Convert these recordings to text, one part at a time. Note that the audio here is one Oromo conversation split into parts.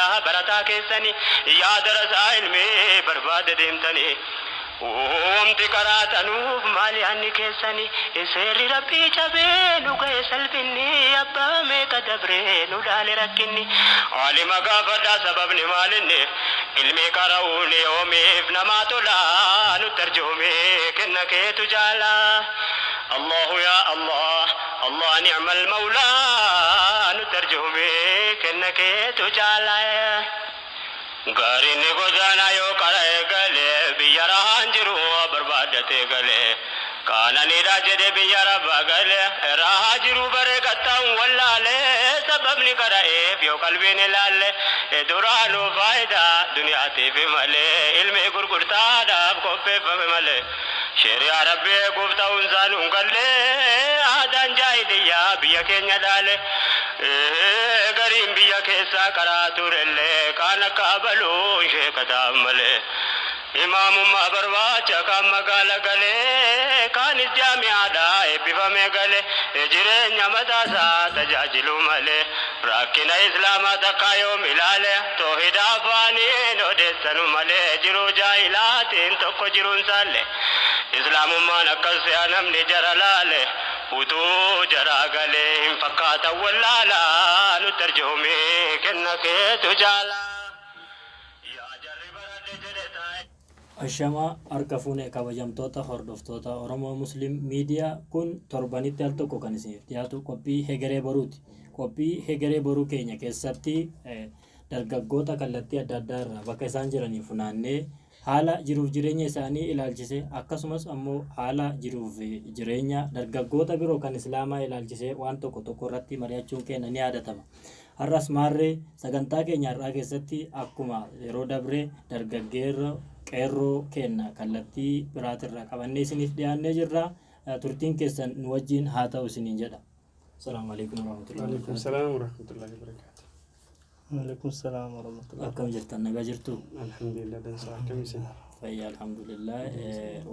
Yaa barataa keessani, yaa darasaa ilmii barbaada deemtanii. Wamti qaraatanuuf maali anni keessani? Seerri Rabbii cabee nu ga'e salphinni, abbaa meeqa dabree nu dhaale rakkinni. Aalima gaafadhaa sababni maalinni ilmii qara'uun yoomiif namaa tola, nutti arjoomee kenna keetu jaalaa. Allahu yaa Allah, Allah ni'mal mawlaa, nutti arjoomee kenna keetu jaalaa. Gaariin ni godaanaa yoo qara'ee galee, biyya rahaan jiru barbaaddatee galee. Kaananiidha jedhe biyya rabbaa galee, rahaa jiru baree qaxxaa'uun wallaalee, sababni qara'eef yoo qalbiin ilaalle duraanuu faayidaa duniyaatiif malee, ilmi gurgurtaadhaaf qopheeffame malee. Sheriyaa Rabbii eeguuf ta'uun isaa nuun gallee, aadaan jaahiliyyaa biyya keenya dhaale. Gariin biyya keessaa qaraa turellee, kaan akka abaluun sheekataan malee. Imaamummaa barbaacha kaan magaala galee, kaanis jaami'aadhaa eebbifamee galee, jireenya mataasaa tajaajilu malee. Rakkina Islaamaa takkaa yoom ilaale? Toohida afaaniin odeessanu malee, jiruu jaahilaatiin tokko jiruun saalle. Islaamummaan akkas se'a namni jara laale, utuu jaraa galee hin fakkaatan wallaalaa, nutti arjoomee kenna keetu jaalaa. Yaa jarri baradhe jedhe taa'e. Ashamaa, harka fuune kabajamtoota hordoftoota Oromoo Muslim Miidiyaa. Kun torbanitti al tokko kan isiniif dhiyaatu qophii Hegeree Boruuti. Qophii Hegeree Boruu keenya keessatti dargaggoota kallattii adda addaa irraa bakka isaan jiranii funaannee haala jiruuf jireenya isaanii ilaalchise, akkasumas ammoo haala jiruuf jireenya dargaggoota biroo kan Islaamaa ilaalchise waan tokko tokko irratti mari'achuun keenya ni yaadatama. Har'as maarree sagantaa keenya har'aa keessatti akkuma yeroo dabre dargaggeerra qeerroo keenya kallattii biraatirraa qabannee isiniif dhiyaannee jirra. Turtiin keessan nu wajjin haa ta'u isiniin jedha. Asalaamu alaikum warahmatullahi Waalaikum wabarakatuh. salaam warahmatullahi wabarakatuh. Waalaikum salaam warahmatullahi. Akkam jirtan, nagaa jirtu? Alhamdulillah, dansaa, akkam isin? Fayyaa, alhamdulillah.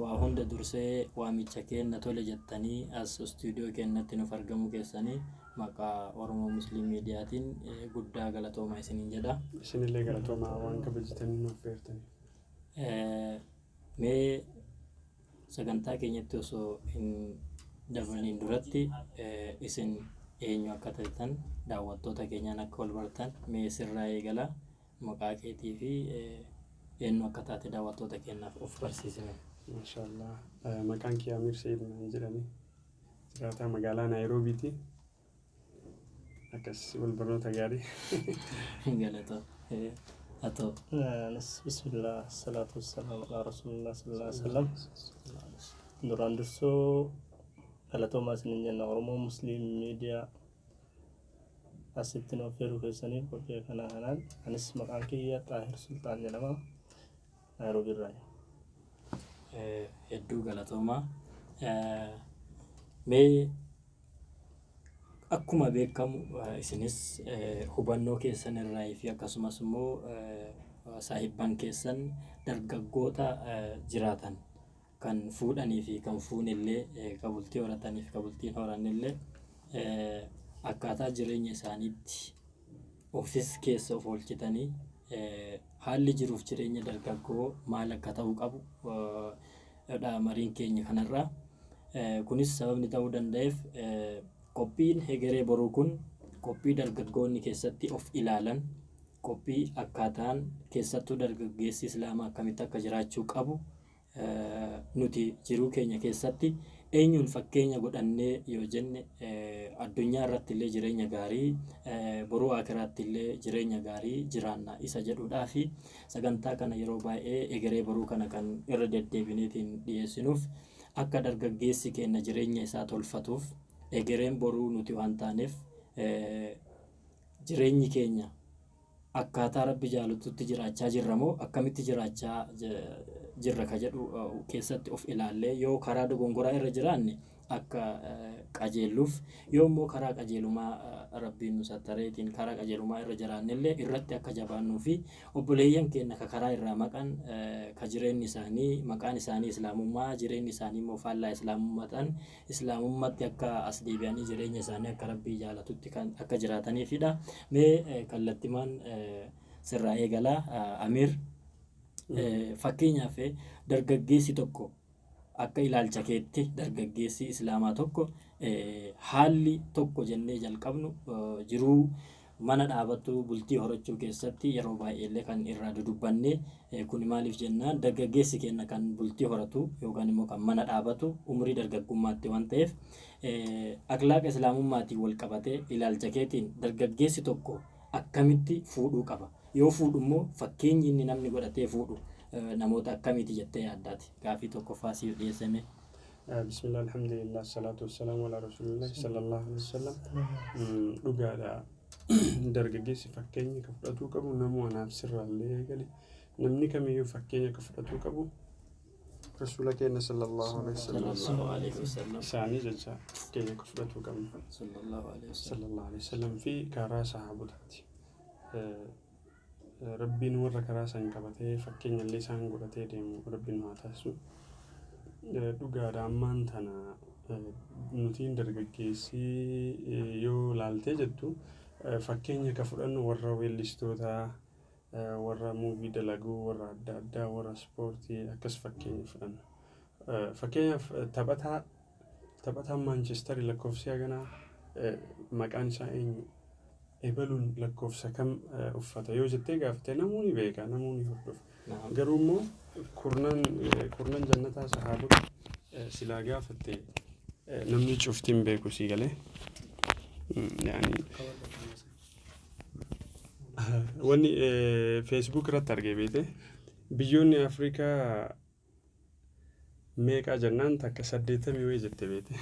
Waa hunda dursee waamicha keenna tole jettanii as istuudiyoo keenyatti nuuf argamuu keessanii maqaa Oromoo Muslim Miidiyaatiin guddaa galatoomaa isiniin jedha. Isinillee galatoomaa, waan kabajatanii nuuf beektanii. Mee sagantaa keenyatti osoo hin dabalin duratti isin eenyu akka taatan daawwattoota keenyaan akka wal bartan mee sirraa eegala. Maqaa keetii fi eenyu akka taate daawwattoota keenyaaf of barsiisime. Maashaallah. Maqaan kiyya Amir Sa'iid naan jedhani. Jiraataa magaalaa Naayiroobiiti. Akkas, wal barnoota gaarii. Galatoo. Atoo? Anis bismillah, salaatu wassalaam ala rasulillah sallallahu alaihi wasallam. Duraan dursoo galatoomaa isinin jenna, Oromoo Muslim Miidiyaa asitti nu affeeruu keessaniif qophii kana kanaan. Anis maqaan kiyya Xaahir Sultaan jedhama. Naayiroobii irraa. Hedduu galatoomaa. Mee akkuma beekamu isinis hubannoo keessan irraa fi akkasumas immoo saahibban keessan dargaggoota jiraatan kan fuudhanii fi kan fuunillee, kan bultii horatanii fi kan bultii hin horannillee, akkaataa jireenya isaaniitti ofis keessa of oolchitanii haalli jiruuf jireenya dargaggoo maal akka ta'uu qabu dha mariin keenya kanarraa. Kunis sababni ta'uu danda'eef qophiin Hegeree Boruu kun qophii dargaggoonni keessatti of ilaalan, qophii akkaataan keessattuu dargaggeessi Islaamaa akkamitti akka jiraachuu qabu, nuti jiruu keenya keessatti eenyuun fakkeenya godhannee yoo jenne addunyaa irratti illee jireenya gaarii, boruu akiraatti illee jireenya gaarii jiraanna isa jedhudhaa fi sagantaa kana yeroo baay'ee Egeree Boruu kana kan irra deddeebineetiin dhiyeessinuuf akka dargaggeessi keenya jireenya isaa tolfatuuf, egereen boruu nuti waan taaneef jireenyi keenya akkaataa Rabbi jaalatutti jiraachaa jirra moo akkamitti jiraachaa jirra ka jedhu keessatti of ilaallee yoo karaa dogongoraa irra jiraanne akka qajeelluuf, yoo immoo karaa qajeelumaa Rabbiin nu sattareetiin karaa qajeelumaa irra jiraannellee irratti akka jabaannuu fi obboleeyyan keenya ka karaa irraa maqan, ka jireenyi isaanii maqaan isaanii Islaamummaa, jireenyi isaanii immoo faallaa Islaamummaa ta'an, Islaamummaatti akka as deebi'anii jireenya isaanii akka Rabbii jaalatutti kan akka jiraataniifidha. Mee kallattimaan Sirraa eegalaa Amiir, fakkeenyaaf dargaggeessi tokko akka ilaalcha keetti dargaggeessi islaamaa tokko haalli tokko jennee jalqabnu jiruu mana dhaabattuu bultii horachuu keessatti yeroo baay'eellee kan irraa dudubbanne, kun maaliif jennaan dargaggeessi keenya kan bultii horatu yookaan immoo kan mana dhaabatu umurii dargaggummaatti waan ta'eef, akhlaaqa islaamummaatiin wal qabatee ilaalcha keetiin dargaggeessi tokko akkamitti fuudhuu qaba? Yoo fuudhu immoo fakkeenyi inni namni godhatee fuudhu namoota akkamiiti jettee yaaddaati? Gaafii tokkoffaa siif dhiyeessame. Bismillah, alhamdulillah, salaatu wassalaamu ala rasuulillah sallallahu alaihi wasallam. Dhugaadha. Dargaggeessi fakkeenya ka fudhatuu qabu namuu anaaf sirraallee eegale. Namni kamiyyuu fakkeenya ka fudhatuu qabu rasuula keenya sallallahu alaihi wasallam. Sallallahu alaihi wasallam. Isaanii jecha fakkeenya ka fudhatuu qabnu. Sallallahu alaihi wasallam. Sallallahu alaihi wasallam fi karaa sahaabotaati. Rabbiin warra karaa san qabatee fakkeenya illee isaan godhatee deemu Rabbiin haa taasisu. Dhugaadha, ammaan tana nutiin dargaggeessii yoo laaltee jettu fakkeenya ka fudhannu warra weellistootaa, warra movie dalaguu, warra adda addaa, warra ispoortii akkas fakkeenya fudhanna. Fakkeenyaaf taphataan Maanchestar lakkoofsi haganaa maqaan isaa eenyu, ebaluun lakkoofsa kam uffata yoo jettee gaafate namoonni beeka, namoonni hordofa. Garuu immoo kurnan jannataa sahaabota silaa gaafatte namni cufti hin beeku sii galee. Yaani wanni Facebook irratti argee beekte biyyoonni Afrikaa meeqaa jennaan takka 80 wayii jette beekte.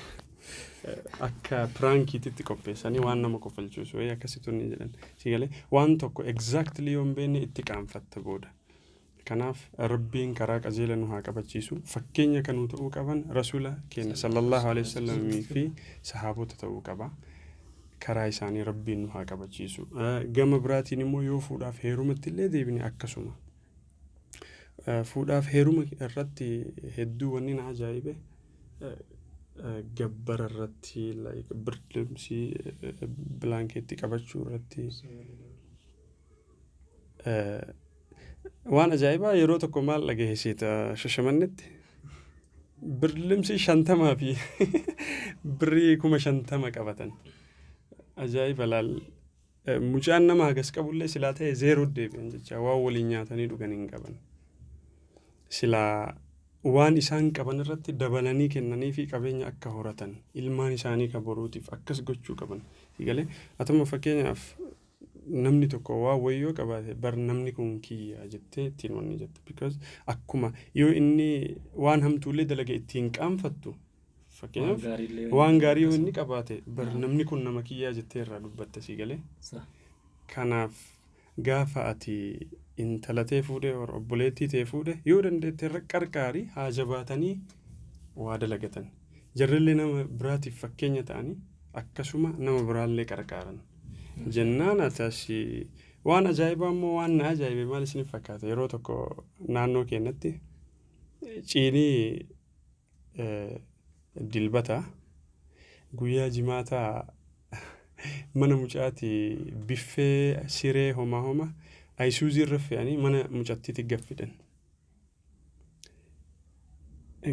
Akka prankiititti qopheessanii waan nama kofalchiisu wayii akkasitti ni jedhan. Si galee, waan tokko exactly yoo hin beekne itti qaanfatta booda. Kanaaf Rabbiin karaa qajeela nu haa qabachiisu. Fakkeenya kan nu ta'uu qaban rasuula keenya sallallahu alaihi wasallamii fi sahaabota ta'uu qaba. Karaa isaanii Rabbiin nu haa qabachiisu. Gama biraatiin immoo yoo fuudhaaf heerumatti illee deebine akkasuma. Fuudhaaf heeruma irratti hedduu wanni na ajaa'ibe gabbara irratti, like birdlimsii blanketii qabachuu irratti waan ajaa'ibaa yeroo tokko maal dhagaheseeta, Shashamannetti birdlimsii 50 fi birrii 50,000 qabatan. Ajaa'iba laal, mucaan nama hagas qabullee silaa ta'e zeeroo deebi'an jecha, waan waliin nyaatanii dhugan hin qaban. Silaa waan isaan qaban irratti dabalanii kennanii fi qabeenya akka horatan ilmaan isaanii ka boruutiif akkas gochuu qaban. Galee atuma fakkeenyaaf namni tokko waan wayyoo qabaate bar namni kun kiyya jettee ittiin wanni jette, because akkuma yoo inni waan hamtuullee dalage ittiin qaanfattu, fakkeenyaaf waan gaarii yoo inni qabaate bar namni kun nama kiyyaa jettee irraa dubbatta si galee. Kanaaf gaafa ati intala tee fuudhee obboleettii tee fuudhe yoo dandeette irra qarqaarii haa jabaatanii waa dalagatan. Jarrillee nama biraatiif fakkeenya ta'anii akkasuma nama biraallee qarqaaran. Jennaan ati asii waan ajaa'ibaa immoo waan na ajaa'ibe maal isiniif fakkaata, yeroo tokko naannoo keenyatti ciinii dilbata guyyaa jimaataa mana mucaati biffee siree homaa homa ayisuuzii irra fe'anii mana mucattiitti gaffidan.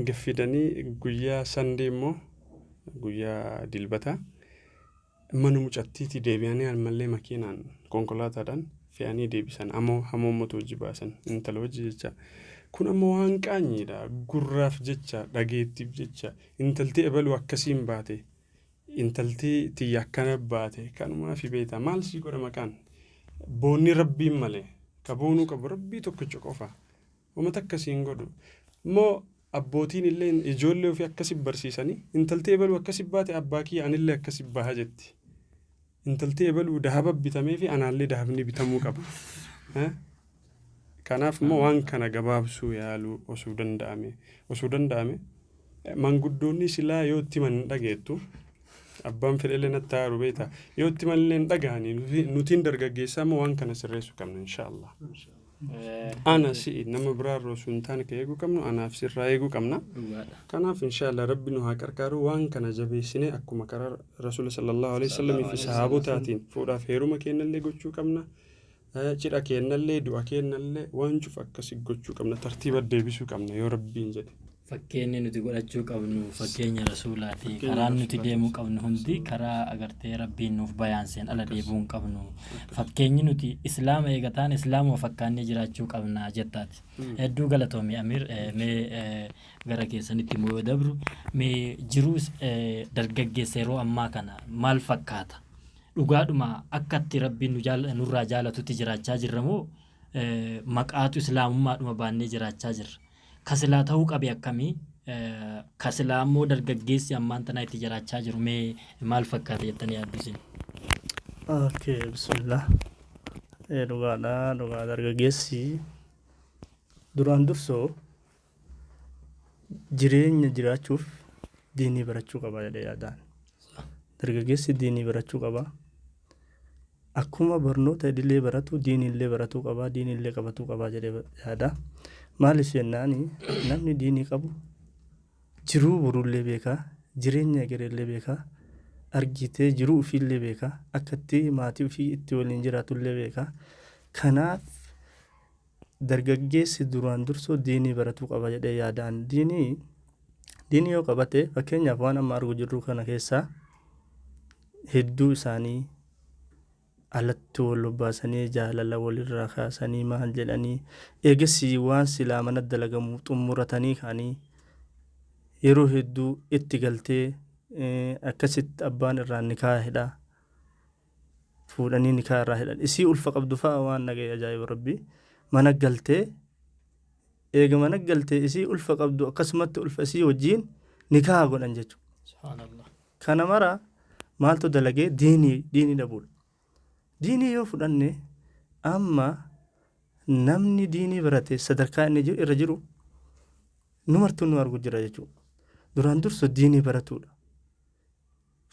Gaffidanii guyyaa Sunday immoo guyyaa dilbataa mana mucattiitti deebi'anii ammallee makiinaan konkolaataadhaan fe'anii deebisan, ammoo hamoommatu hojii baasan intala hojii jecha. Kun ammoo waan qaanyiidha, gurraaf jecha, dhageettiif jecha, intalti ebaluu akkasiin baate, intalti tiyya akkana baate, kanumaa fi beektaa maal sii godha maqaan boonni Rabbiin malee ka boonuu qabu Rabbii tokkicha qofa, uummata akkasiin godhu immoo abbootiin illee ijoollee ofii akkasi barsiisanii intalti ebaluu akkasi baate abbaa kiyya anillee akkasi baha jetti. Intalti ebaluu dahaba bitamee fi anaallee dahabni bitamuu qaba. Kanaaf immoo waan kana gabaabsuu yaaluu osoo danda'ame manguddoonni silaa yoo itti himan hin dhageettu. Abbaan fedhellee natti haaru beektaa, yoo itti himan hin dhagahanii, nutiin dargaggeessaa immoo waan kana sirreessuu qabna inshaallah. Ana si'i nama biraarra osoo hin taane ka eeguu qabnu anaaf sirraa eeguu qabna. Kanaaf inshaallah Rabbi nu haa qarqaaru, waan kana jabeessinee akkuma karaa rasuula sallallahu alaihi wasallam fi sahaabotaatiin fuudhaaf heeruma keenyallee gochuu qabna. Cidha kennallee du'a kennallee waan cufa akkasii gochuu qabna, tartiiba deebisuu qabna yoo rabbiin jedhe. Fakkeenyi nuti godhachuu qabnu fakkeenya rasuulaati. Karaan nuti deemuu qabnu hundi karaa agartee rabbiin nuuf bayaanseen ala deebuu hin qabnu. Fakkeenyi nuti islaama eegataan islaamuma fakkaannee jiraachuu qabna jettaati. Hedduu galatoomi Amiir. Mee gara keessanitti immoo yoo dabru, mee jiruu dargaggeessa yeroo ammaa kana maal fakkaata? Dhugaadhuma akkatti rabbiin nurraa jaalatutti jiraachaa jirra moo maqaatu islaamummaadhuma baannee jiraachaa jirra? Kasilaa ta'uu qabe akkamii? Kasilaa immoo dargaggeessi ammaan tana itti jiraachaa jiru mee maal fakkaata jettanii yaaddu isin? Okay, bismillah. Dhugaadha, dhugaa dargaggeessi duraan dursoo jireenya jiraachuuf diinii barachuu qaba jedhee yaadaan. Dargaggeessi diinii barachuu qaba. Akkuma barnoota idilee baratu diiniillee baratuu qaba, diiniillee qabatuu qaba jedhee yaada. Maaliif jennaani, namni diinii qabu jiruu borullee beekaa, jireenya egereellee beekaa, argitee jiruu ofiillee beekaa, akkatti maatii ofii itti waliin jiraatullee beekaa. Kanaaf dargaggeessi duraan dursoo diinii baratuu qaba jedhee yaadaan. Diinii yoo qabate, fakkeenyaaf waan amma argu jirru kana keessaa hedduu isaanii alatti wal lobbaasanii jaalala walirraa kaasanii maal jedhanii, eegasii waan silaa mana dalagamu xumuratanii ka'anii yeroo hedduu itti galtee akkasitti abbaan irraa nikaa hidha, fuudhanii nikaa irraa hidhan, isii ulfa qabdu fa'a. Waan nagaya ajaa'iba rabbii, mana galtee, eega mana galtee isii ulfa qabdu akkasumatti ulfa isii wajjiin nikaa godhan jechuudha. Subhaanallah. Kana mara maaltu dalagee? Diinii dhabuudha. Diinii yoo fudhanne, amma namni diinii barate sadarkaa inni irra jiru nu martuu nu argu jira jechuudha. Duraan dursu diinii baratuudha.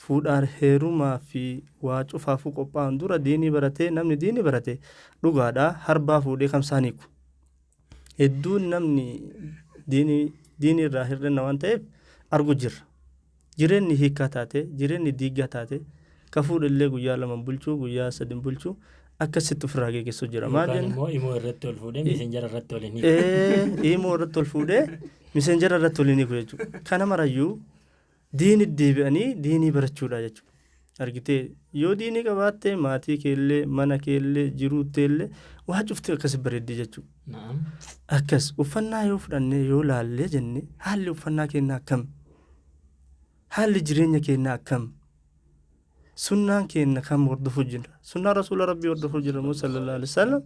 Fuudhaan heerumaa fi waa cufaafuu qophaa'an dura diinii baratee, namni diinii barate dhugaadhaa harbaa fuudhee kamsaan hiiku. Hedduun namni diinii irraa hir'ina waan ta'eef argu jirra. Jireenyi hiikaa taate, jireenyi diigaa taate, ka fuudhillee guyyaa 2 bulchuu, guyyaa 3 bulchuu, akkasitti ofirraa geggeessuu jira. Maal Yookaan jenna? immoo imoo irratti ol fuudhee messenger irratti ol hin hiiku. Imoo irratti ol fuudhee messenger irratti ol hin hiiku jechuudha. Kana marayyuu diinii deebi'anii diinii barachuudha jechuudha. Argitee, yoo diinii qabaatte maatii keellee, mana keellee, jiruutteellee waa cufti akkas bareeddi jechuudha. Na'am. Akkas uffannaa yoo fudhannee yoo laallee jenne, haalli uffannaa keenyaa akkam? Haalli jireenya keenyaa akkam? Sunnaan keenya kam hordofuu jira? Sunnaa rasuula rabbii hordofuu jira moo sallallahu alaihi wasallam?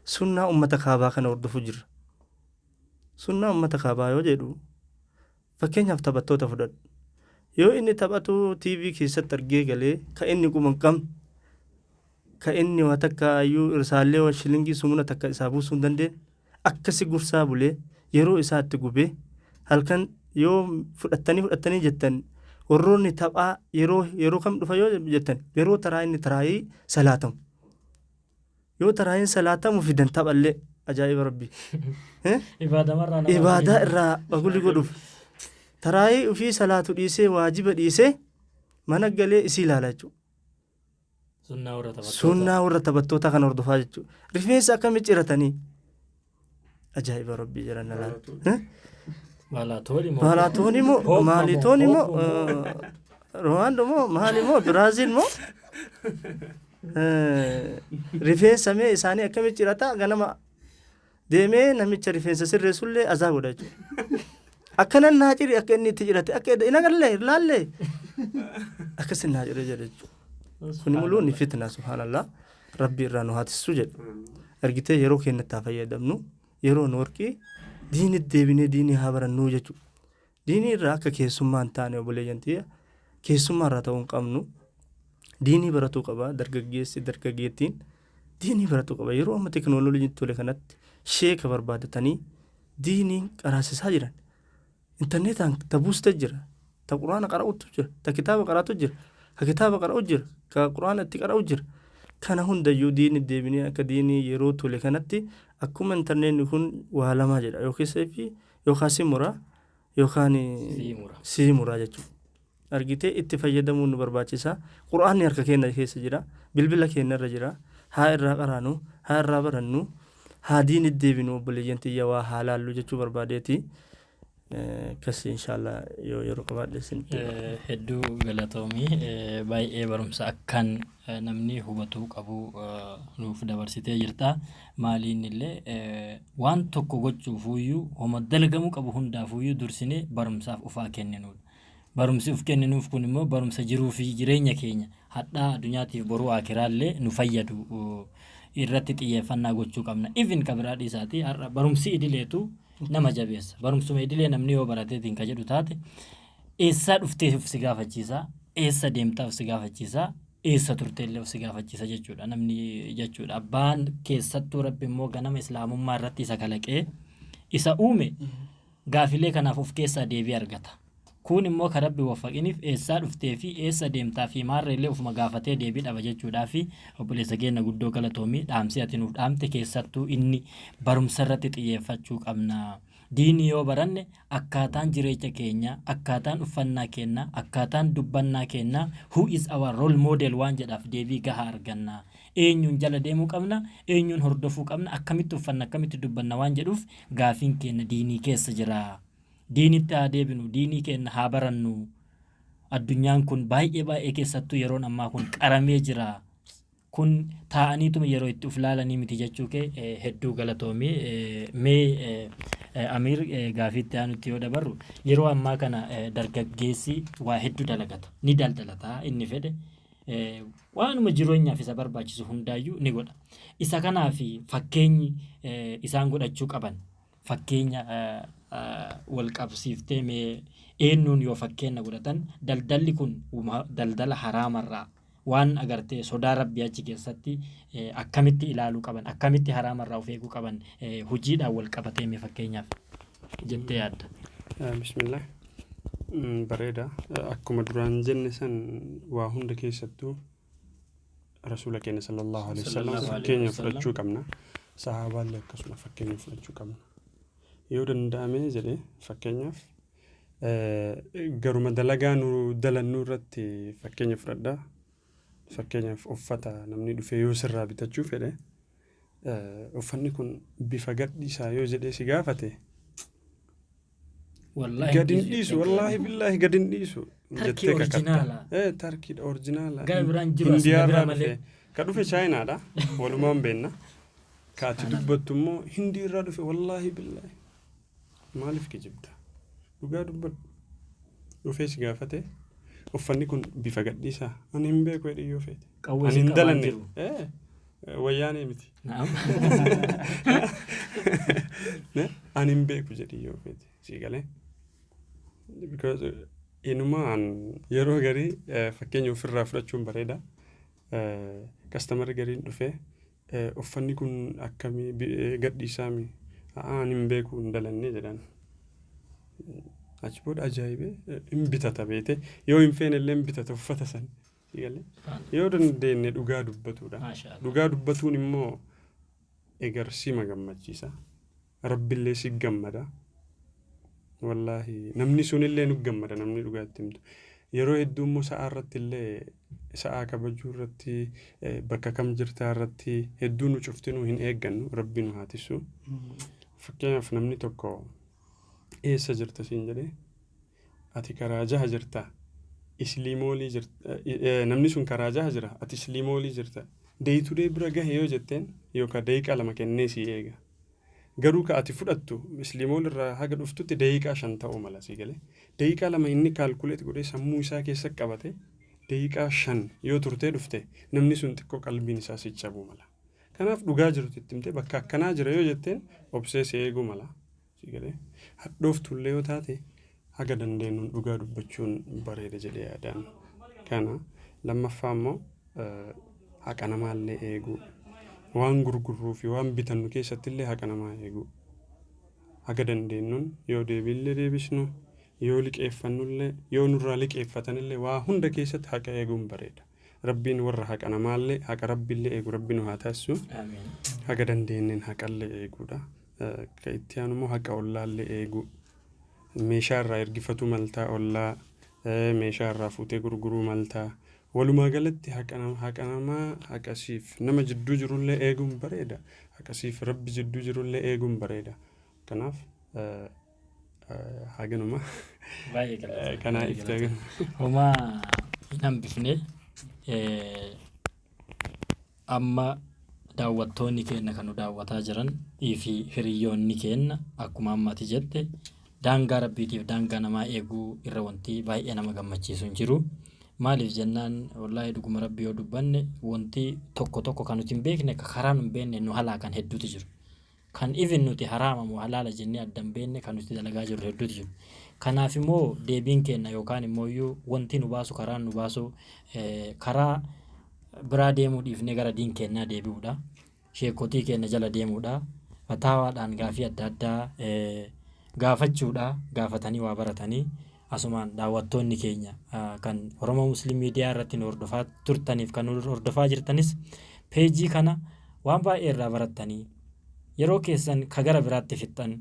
Sunnaa ummata kaabaa kana hordofuu jira. Sunnaa ummata kaabaa yoo jedhu, fakkeenyaaf taphattoota fudhadhu. Yoo inni taphatu TV keessatti argee galee, ka inni quba hin qabne, ka inni waa takka iyyuu isaallee waa shilingii sumuna takka isaa buusuu hin dandeenye, akkasi gursaa bulee yeroo isaa itti gubee, halkan yoo fudhattanii jettan, warroonni taphaa yeroo kam dhufa yoo jettan, yeroo taraa inni taraayii salaatamu. Yoo taraayiin salaatamu fidan taphallee, ajaa'iba rabbii. Ibaadamarraa nama Ibaadaa irraa bagulli godhuuf taraayii ofii salaatu dhiisee, waajiba dhiisee, mana galee isii ilaala jechuudha. Sunnaa warra taphattoota. Sunnaa warra taphattoota kana hordofaa jechuudha. Rifeensa akkamitti ciratanii? Ajaa'iba rabbii jedhan laala. Baalaatoon moo? Baalaatoon moo? Pogba moo? Maaliitoon moo? Pogba moo? Roonaaldoo moo? Maali moo? Biraaziil moo? Rifeensa mee isaanii akkamitti cirataa? Ganama deemee namicha rifeensa sirreessullee azaa godha jechuudha. Akkanan naa ciri, akka inni itti cirate akka hin agarlee laallee akkasin naa cire jedhe jechuudha. Kun muluun fitna, subhaanallah, rabbi irraa nu haatissu jedha. Argitee, yeroo keenyatti haa fayyadamnu, yeroo nu warqii, diinii deebinee diinii haa barannuu jechuudha. Diinii irraa akka keessummaa hin taane, obboleeyyan tiyya, keessummaa irraa ta'uu hin qabnu. Diinii baratuu qaba dargaggeessi, dargaggeettiin diinii baratuu qaba. Yeroo amma teekinooloojiin tole kanatti sheeka barbaadatanii diiniin qaraasisaa jiran. Intarneetaan ta buuste jira, ta quraana qara'utu jira, ta kitaaba qara'atu jira, ka kitaaba qara'u jira, ka quraana itti qara'u jira. Kana hundayyuu diinii deebinee akka diinii yeroo tole kanatti, akkuma intarneetni kun waa lama jedha, yookiin seefii yookaan si muraa yookaan Sii mura. sii muraa jechuudha. Argitee, itti fayyadamuun nu barbaachisa. Quraanni harka keenya keessa jira. Bilbila keenya irra jira. Haa irraa qaraanu, haa irraa barannu, haa diini deebinu, obboleeyyan tiyya, waa haa laallu jechuu barbaadeeti. Akkasii inshaallah yoo yeroo qabaadhe isinitti hima. Hedduu galatoomii, baay'ee barumsa akkaan namni hubatuu qabu nuuf dabarsitee jirta. Maaliin illee waan tokko gochuufuyyuu, homa dalagamuu qabu hundaafuyyuu dursinee barumsaaf ufaa kenninudha. Barumsi uf kenninuuf kun immoo barumsa jiruu fi jireenya keenya hadhaa addunyaatiif boruu akiraallee nu fayyadu irratti xiyyeeffannaa gochuu qabna. Even kabiraa dhiisaatii har'a barumsi idileetu nama jabeessa. Barumsuma idilee namni yoo barateetiin ka jedhu taate, eessaa dhuftee of si gaafachiisa, eessa deemtaa of si gaafachiisa, eessa turteellee of si gaafachiisa jechuudha namni jechuudha. Abbaan keessattuu Rabbi immoo ganama islaamummaa irratti isa kalaqee isa uume gaafilee kanaaf of keessaa deebii argata. Kun immoo kan Rabbi waffaqiniif eessaa dhuftee fi eessa deemtaa fi maarreellee ofuma gaafatee deebii dhaba jechuudhaa. Fi obboleessa keenya, guddoo galatoomii. Dhaamsi ati nuuf dhaamte, keessattuu inni barumsa irratti xiyyeeffachuu qabna. Diinii yoo baranne akkaataan jireenya keenya, akkaataan uffannaa keenya, akkaataan dubbannaa keenya, who is our role model waan jedhaaf deebii gahaa arganna. Eenyuun jala deemuu qabna, eenyuun hordofuu qabna, akkamitti uffanna, akkamitti dubbanna waan jedhuuf gaafiin keenya diinii keessa jira. Diinitti haa deebinu, diinii keenya haa barannu. Addunyaan kun baay'ee baay'ee, keessattuu yeroon ammaa kun qaramee jira. Kun taa'aniituma yeroo itti uf laalanii miti jechuu kee hedduu galatoomii. Mee Amiir, gaafiitti aanutti yoo dabarru, yeroo ammaa kana dargaggeessi waa hedduu dalagata, ni daldalata, inni fedhe waanuma jireenyaaf isa barbaachisu hundaayyuu ni godha. Isa kanaaf fakkeenyi isaan godhachuu qaban, fakkeenya wal qabsiiftee mee eenyuun yoo fakkeenya godhatan daldalli kun daldala haraamarraa waan agartee sodaa Rabbii achi keessatti akkamitti ilaaluu qaban, akkamitti haraamarraa of eeguu qaban, hojiidhaan wal qabatee mee fakkeenyaaf jettee yaadda? Bismillah. Bareeda. Akkuma duraan jenne san, waa hunda keessattuu Rasuula keenya sallallahu alaihi wasallam fakkeenya fudhachuu qabna. Sahaabaallee akkasuma fakkeenya fudhachuu qabna. Yoo danda'ame jedhe, fakkeenyaaf garuma dalagaa nu dalannuu irratti fakkeenya fudhadhaa. Fakkeenyaaf uffata namni dhufee yoo sirraa bitachuu fedhe, uffanni kun bifa gadhiisaa yoo jedhee si gaafate, gadi hin dhiisu, wallaahi billaahi gadi hin dhiisu. Tarkii original. Tarkiidha, original. Gara biraan jiru as Hindiyaarraa bira malee. dhufe. Ka dhufe Chaayinaadha. Walumaan beenna. Ka ati dubbattu immoo Hindiirraa dhufe, wallaahi billaahi. Maaliif kijibda? Dhugaa dubbadhu. Dhufee si gaafate, uffanni kun bifa gadhiisaa, ani hin beeku jedhi yoo feete. Qawwee Ani si hin qabaan dalanne. jiru. Wayyaanee miti. Naam. Ani hin beeku jedhi yoo feete. Si galee. Because inumaan yeroo garii fakkeenya ofirraa fudhachuun bareeda. Customerri gariin dhufee, uffanni kun akkamii, gadhiisaami? Ani hin beeku, hin dalannee jedhan. Achi booda ajaa'ibee hin bitata beete, yoo hin feene illee hin bitata uffata san. Si galee? Yoo dandeenye dhugaa dubbatudha. Maashaallah. Dhugaa dubbatuun immoo egarsima gammachiisa. Rabbillee si gammada. Wallaahi namni sunillee nu gammada namni dhugaatti himtu. Yeroo hedduu immoo sa'aa irratti illee, sa'aa kabajuu irratti, bakka kam jirtaa irratti hedduu nu cuftinuu hin eeggannu, Rabbi nu haa tissu. Fakkeenyaaf namni tokko eessa jirta siin jedhee, ati karaa jaha jirta, isliimoolii jirta, namni sun karaa jaha jira, ati isliimoolii jirta. Deeyturee bira gahe yoo jetteen, yookaan daqiiqaa 2 kennee sii eega. Garuu ka ati fudhattu isliimool irraa haga dhuftutti daqiiqaa 5 ta'uu mala, sii galee. Daqiiqaa 2 inni calculate godhee sammuu isaa keessa qabate, daqiiqaa 5 yoo turtee dhufte, namni sun xiqqoo qalbiin isaa si cabuu mala. Kanaaf dhugaa jirtu itti himtee, bakka akkanaa jira yoo jetteen, obsee si eeguu mala. Si galee. Hadhooftullee yoo taate, haga dandeenyuun dhugaa dubbachuun bareeda jedhee yaadaan. Kana lammaffaa immoo haqa namaallee eeguu. Waan gurgurruu fi waan bitannu keessatti illee haqa namaa eeguu. Haga dandeenyuun yoo deebiillee deebisnu, yoo liqeeffannullee, yoo nurraa liqeeffatanillee, waa hunda keessatti haqa eeguun bareeda. Rabbiin warra haqa namaallee haqa Rabbiillee eegu Rabbi nu haa taasisu. Amiin. Haga dandeenyeen haqallee eeguudha. Ka itti aanu immoo haqa ollaallee eeguu. Meeshaa irraa ergifatu maltaa ollaa, meeshaa irraa fuutee gurguruu maltaa. Walumaa galatti haqa namaa, haqa siif nama jidduu jirullee eeguun bareeda. Haqa siif rabbi jidduu jirullee eeguun bareeda. Kanaaf haganuma. Baay'ee galatoomii. Kanaa ifte haganuma. Homaa hin hambifne. Amma daawwattoonni keenya kan nu daawwataa jiran fi hiriyyoonni keenya, akkuma amma ati jette, daangaa rabbiitiif daangaa namaa eeguu irra wanti baay'ee nama gammachiisu hin jiru. Maaliif jennaan, wallaahi dhuguma rabbi yoo dubbanne, wanti tokko tokko kan nuti hin beekne, ka karaa nu hin beekne nu halaakan hedduutu jiru. Kan even nuti haraama moo halaala jennee adda hin beekne kan nuti dalagaa jirru hedduutu jiru. Kanaaf immoo deebiin keenya yookaan immoo iyyuu wanti nu baasu, karaan nu baasu, karaa biraa deemuu dhiifnee gara diin keenyaa deebi'uudha. Sheekotii keenya jala deemuudha. Fataawaadhaan gaafii adda addaa gaafachuudha. Gaafatanii waa baratanii asumaan daawwattoonni keenya kan Oromoo Muslim Miidiyaa irratti nu hordofaa turtaniif kan nu hordofaa jirtanis, peejii kana waan baay'ee irraa barattanii yeroo keessan ka gara biraatti fixxan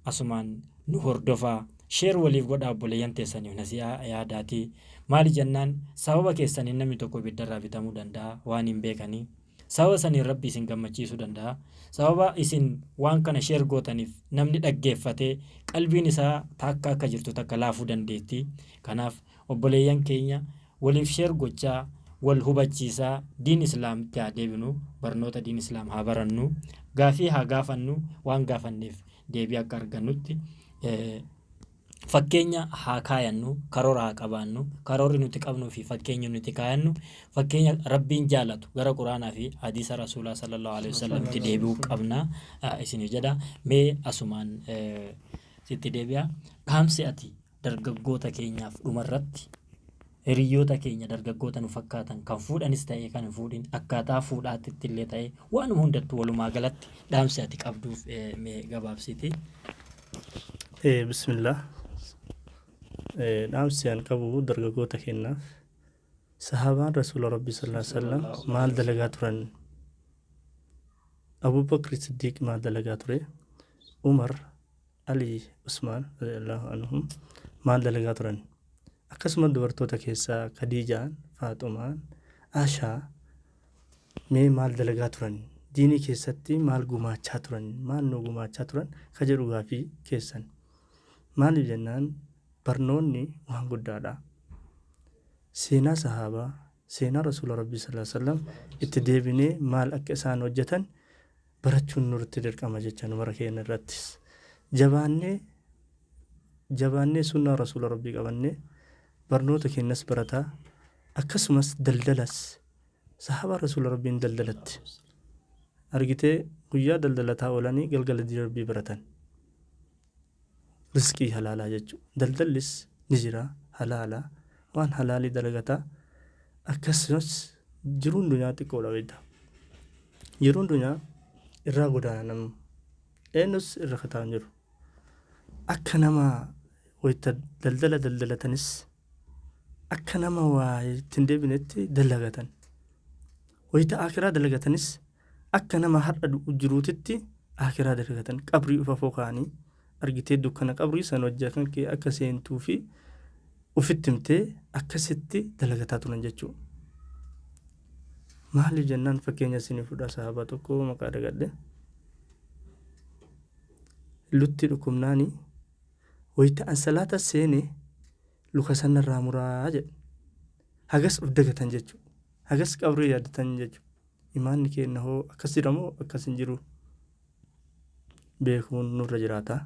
asumaan nu hordofaa, share waliif godhaa, obboleeyyan teessaniif nasihaa yaadaatii. Maali jennaan, sababa keessaniin namni tokko ibiddarraa bitamuu danda'a waan hin beekanii. Sababa saniin rabbi isin gammachiisuu danda'a. Sababa isin waan kana share gootaniif namni dhaggeeffatee qalbiin isaa takka akka jirtu takka laafuu dandeetti. Kanaaf obboleeyyan keenya waliif share gochaa, wal hubachiisaa, diin islaamitti haa deebinu, barnoota diin islaam haa barannu, gaafii haa gaafannu, waan gaafanneef deebii akka argannutti fakkeenya haa kaayannu, karoora haa qabaannu. Karoorri nuti qabnuu fi fakkeenyi nuti kaayannu fakkeenya rabbiin jaalatu gara quraanaa fi hadiisa rasuulaa sallallahu alaihi wasallamtti deebi'uu qabna isiniif jedha. Mee asumaan sitti deebi'a. Dhaamsi ati dargaggoota keenyaaf dhumarratti, hiriyoota keenya dargaggoota nu fakkaatan kan fuudhanis ta'ee kan hin fuudhin, akkaataa fuudhaatitti illee ta'ee waanuma hundattuu, walumaa galatti dhaamsi ati qabduuf mee gabaabsiti. Bismillah. Dhaamsi an qabu dargaggoota keenyaaf, sahaabaan rasuula rabbii sallallahu alaihi wasallam maal dalagaa turan? Abubakr Siddiiq maal dalagaa ture? Umar, Ali, Usmaan radiyallahu anhum maal dalagaa turan? Akkasuma dubartoota keessaa Khadiijaan, Faaxumaan, Ashaa mee maal dalagaa turan? Diinii keessatti maal gumaachaa turan? Maal nu gumaachaa turan? Ka jedhu gaafii keessan. Maaliif jennaan, barnoonni waan guddaadha. Seenaa sahaabaa, seenaa rasuula rabbii sallallahu alaihi wasallam itti deebinee maal akka isaan hojjetan barachuun nurratti dirqama jecha nu mara keenya irrattis. Jabaannee jabaannee sunnaa rasuula rabbii qabannee barnoota keenyas barataa, akkasumas daldalas, sahaabaa rasuula rabbiin daldalatti. Argitee, guyyaa daldalataa oolanii galgala diin rabbii baratan. Riskii halaalaa jechuudha. Daldallis ni jira halaalaa, waan halaalii dalagataa, akkasumas jiruun dunyaa xiqqoodha beekta. Jiruun dunyaa irraa godaana, namni eenyus irra kataa hin jiru. Akka nama wayita daldala daldalatanis akka nama waa ittiin deebinetti dalagatan. Wayita akiraa dalagatanis akka nama har'a du'u jiruutitti akiraa dalagatan. Qabrii ufa kaa'anii, argitee, dukkana qabrii san hojjetan kee akka seentuu fi ufitti himtee akkasitti dalagataa turan jechuudha. Maaliif jennaan, fakkeenya isinii fudha, sahaabaa tokko maqaa dagadhe. Lutti dhukkubnaani wayita an salaata seene luka sanarraa muraa jedhe. Hagas of dagatan jechuudha. Hagas qabrii yaadatan jechuudha. Imaanni keenya hoo akkas jira moo akkas hin jiru? Beekuun nurra jiraata.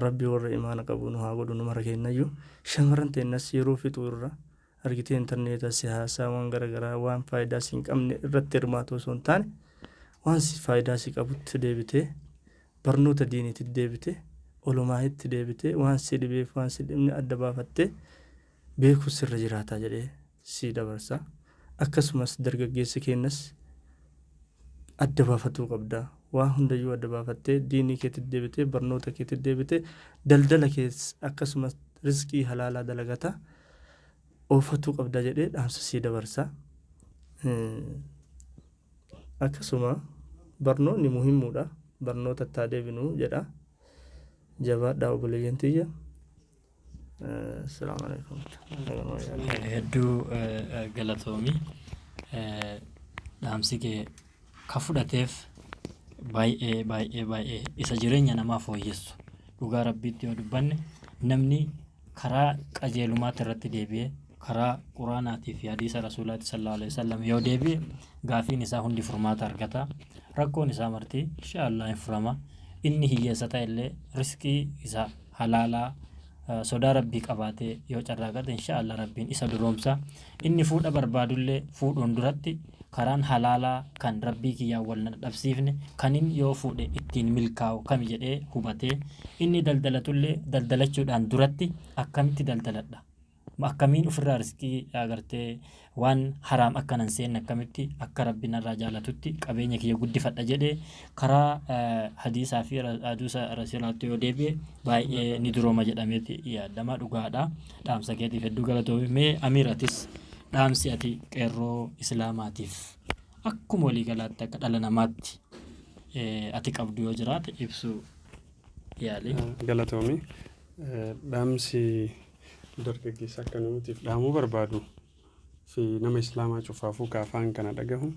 Rabbi warra imaana qabu nu haa godhu nu mara keenyayyuu. Shamarran teenyas yeroo fixuu irra, argitee, intarneeta, siyaasaa, waan garaagaraa, waan faayidaa si hin qabne irratti hirmaatu osoo hin taane, waan si faayidaa si qabutti deebitee, barnoota diiniitti deebitee, olomaahitti deebitee, waan si dhibeef waan si dhibne adda baafattee beekuu sirra jiraata jedhee si dabarsa. Akkasumas dargaggeessi keenyas adda baafatuu qabda. Waa hundayyuu adda baafattee, diinii keetti deebitee, barnoota keetti deebitee, daldala kees akkasumas rizqii halaalaa dalagata oofatuu qabda jedhee dhaamsa sii dabarsa. Akkasuma barnoonni muhimmuudha. Barnoota itti haa deebinu jedha. Jabaadhaa obboleeyyan tiyya. Assalaamu alaikum. Hedduu galatoomi. Dhaamsi kee ka fudhateef baay'ee baay'ee baay'ee isa jireenya namaa fooyyessu. Dhugaa Rabbiitti yoo dubbanne, namni karaa qajeelumaatti irratti deebi'ee, karaa Quraanaatii fi hadiisa Rasuulaatti sallallahu alaihi wasallam yoo deebi'e, gaafiin isaa hundi furmaata argata. Rakkoon isaa marti insha Allah hin furama. Inni hiyyeessa ta'e illee riskii isa halaalaa sodaa Rabbii qabaatee yoo carraaqate, insha Allah Rabbiin isa duroomsa. Inni fuudha barbaadullee fuudhuun duratti karaan halaalaa kan Rabbii kiyyaan wal na dhabsiifne kanin yoo fuudhe ittiin milkaa'u kami jedhee hubatee, inni daldalatullee daldalachuudhaan duratti akkamitti daldaladha, akkamiin ofirraa riskii agartee waan haraam akkanan seenne, akkamitti akka Rabbi narraa jaalatutti qabeenya kiyya guddifadha jedhee karaa hadiisaa fi hadiisa Rasuulaatti yoo deebi'e baay'ee ni durooma jedhameeti yaadama. Dhugaadha. Dhaamsa keetiif hedduu galatoomi. Mee Amiir, atis dhaamsi ati qeerroo Islaamaatiif akkuma waliigalaatti akka dhala namaatti ati qabdu yoo jiraate ibsuu yaali. Galatoomi. Dhaamsi dargaggeessa akka nuutiif dhaamuu barbaadu fi nama Islaamaa cufaafuu ka afaan kana dhagahu,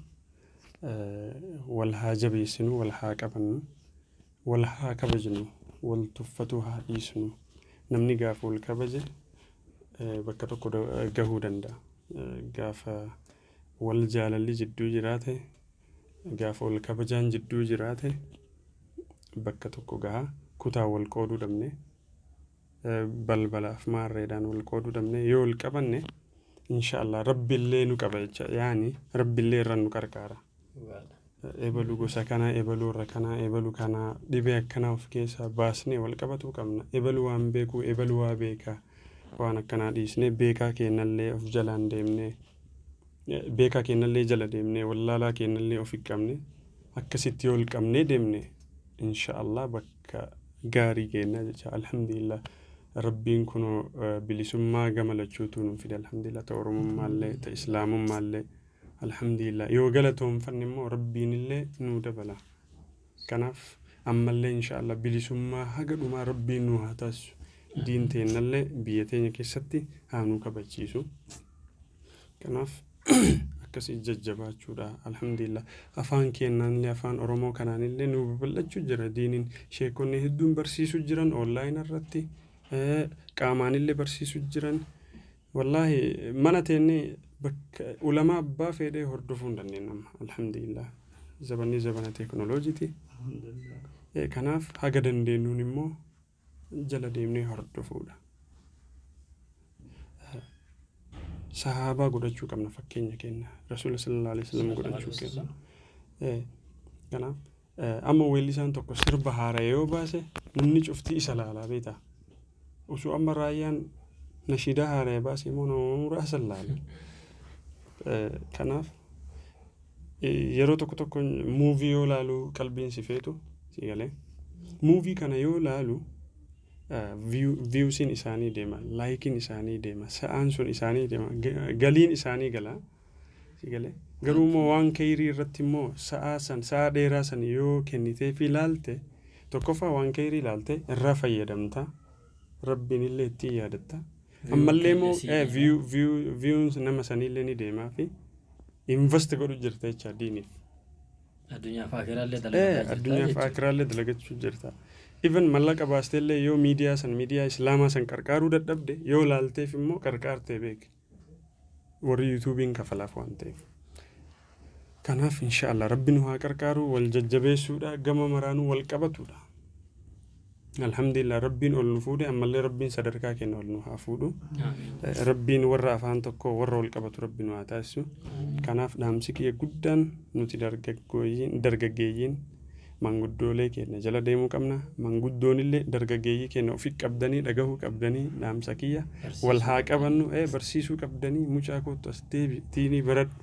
wal haa jabeessinu, wal haa qabannu, wal haa kabajnu, wal tuffatuu haa dhiisnu. Namni gaafa wal kabaje bakka tokko gahuu danda'a. Gaafa wal jaalalli jidduu jiraate, gaafa wal kabajaan jidduu jiraate, bakka tokko gaha. Kutaa wal qooduu dhabne, balbalaaf maarreedhaan wal qooduu dhabne, yoo wal qabanne insha Allah Rabbiillee nu qaba jecha, yaani Rabbiillee irra nu qarqaara. Ebaluu gosa kanaa, ebaluu irra kanaa, ebaluu kanaa, dhibee akkanaa of keessaa baasnee wal qabatuu qabna. Ebaluu waan beekuu, ebaluu waa beekaa, waan akkanaa dhiisnee, beekaa keenyallee of jalaan deemnee, beekaa keenyallee jala deemnee, wallaalaa keenyallee of qabne, akkasitti yoo wal qabnee deemne insha Allah bakka gaarii geenna jecha. Alhamdulillah, Rabbiin kunoo bilisummaa gama lachuutu nu fide. Alhamdulillah, ta Oromummaallee ta Islaamummaallee alhamdulillah. Yoo galatoonfanne immoo Rabbiinillee nuu dabala. Kanaaf ammallee insha Allah bilisummaa haga dhumaa Rabbiin nu haa taasisu. Diin teennallee biyya teenya keessatti haa nu kabachiisu. Kanaaf akkasii jajjabaachuudha. Alhamdulillah, afaan keenyaallee, afaan Oromoo kanaanillee nu babal'achuu jira diiniin. Sheekonni hedduun barsiisuu jiran, online irratti qaamaanillee barsiisuu jiran. Wallaahi mana teennee bakka ulamaa abbaa fedhee hordofuu hin dandeenyu amma. Alhamdulillah, zabanni zabana teekinooloojiiti. Kanaaf haga dandeenyuun immoo jala deemnee hordofuudha. Sahaabaa godhachuu qabna fakkeenya keenya. Rasuula sallallahu alaihi wasallam godhachuu qabna. Kanaaf amma weellisaan tokko sirba haaraa yoo baase namni cuftii isa laalaa beektaa. Osoo amma Raayyaan nashiidaa haaraa baase immoo nama muraasa laala. Kanaaf yeroo tokko tokko movie yoo laalu qalbiin si feetu si galee. Movie kana yoo laalu viewsiin isaanii deema, likeiin isaanii deema, sa'aan sun isaanii deema, galiin isaanii gala. Si galee. Garuu immoo waan kayrii irratti immoo sa'aa san, sa'aa dheeraa san yoo kennitee fi ilaalte, tokkoffaa waan kayrii ilaalte irraa fayyadamta. Rabbiin illee ittiin yaadatta. Ammallee immoo viewn nama saniillee ni deemaa fi invest godhu jirta jecha diiniif. Addunyaa fi akiraallee dalagataa jirta. Addunyaa fi akiraallee dalagachuu jirta. Even mallaqa baasteellee yoo miidiyaa san, miidiyaa Islaamaa san qarqaaruu dadhabde, yoo laalteef immoo qarqaartee beek. Warri YouTubeiin kafalaaf waan ta'eef. Kanaaf insha Allah Rabbi nu haa qarqaaru. Wal jajjabeessuudha, gama maraanuu wal qabatudha. Alhamdulillah, Rabbiin ol nu fuudhe. Ammallee Rabbiin sadarkaa keenya ol nu haa fuudhu. Rabbiin warra afaan tokko, warra wal qabatu Rabbi nu haa taasisu. Kanaaf dhaamsi kiyya guddaan, nuti dargaggeeyyiin manguddoolee keenya jala deemuu qabna. Manguddoonillee dargaggeeyyii keenya ofi qabdanii dhagahuu qabdanii. Dhaamsa kiyya, wal haa qabannu, barsiisuu qabdanii. Mucaa kootu as deebi, diinii baradhu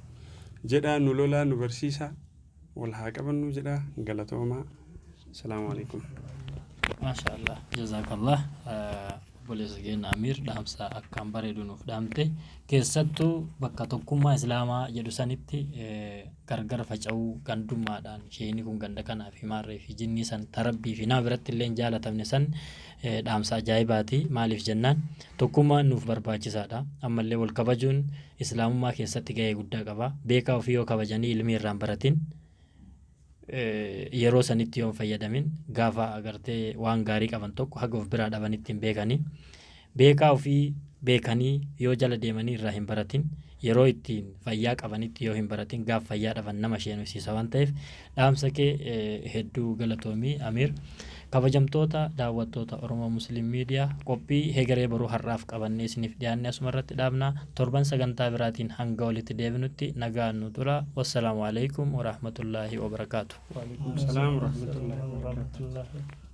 jedhaa, nu lolaa, nu barsiisaa, wal haa qabannu jedhaa. Galatoomaa. Salaamu alaikum. Maasha Allah, jazaakallah. Obboleessa keenya Amiir, dhaamsa akkaan bareedu nuuf dhaamte. Keessattuu bakka tokkummaa Islaamaa jedhu sanitti. Gargar faca'uu gandummaadhaan sheeyni kun ganda kanaa fi maarree fi jinnii san tarabbii fi nama biratti illee hin jaalatamne san dhaamsa ajaa'ibaati. Maaliif jennaan, tokkummaan nuuf barbaachisaadha. Ammallee wal kabajuun islaamummaa keessatti gahee guddaa qaba. Beekaa ofii yoo kabajanii ilmii irraan baratin, yeroo sanitti yoo hin fayyadamin, gaafa agartee waan gaarii qaban tokko haga of biraa dhabanitti hin beekanii. Beekaa ofii beekanii yoo jala deemanii irraa hin baratin, yeroo ittiin fayyaa qabanitti yoo hin baratin, gaaf fayyaa dhaban nama sheenusiisa waan ta'eef, dhaamsa kee hedduu galatoomii, Amiir. Kabajamtoota daawwattoota Oromoo Musliim Miidiyaa, qophii hegeree boruu har'aaf qabannee isiniif dhiyaanne asuma irratti dhaabna. Torban sagantaa biraatiin hanga walitti deebinutti nagaan nu tura. Wassalaamu alaikum warahmatullaahi wabarakaatu. Waalaikum salaam warahmatullaahi wabarakaatu. Warahmatullahi.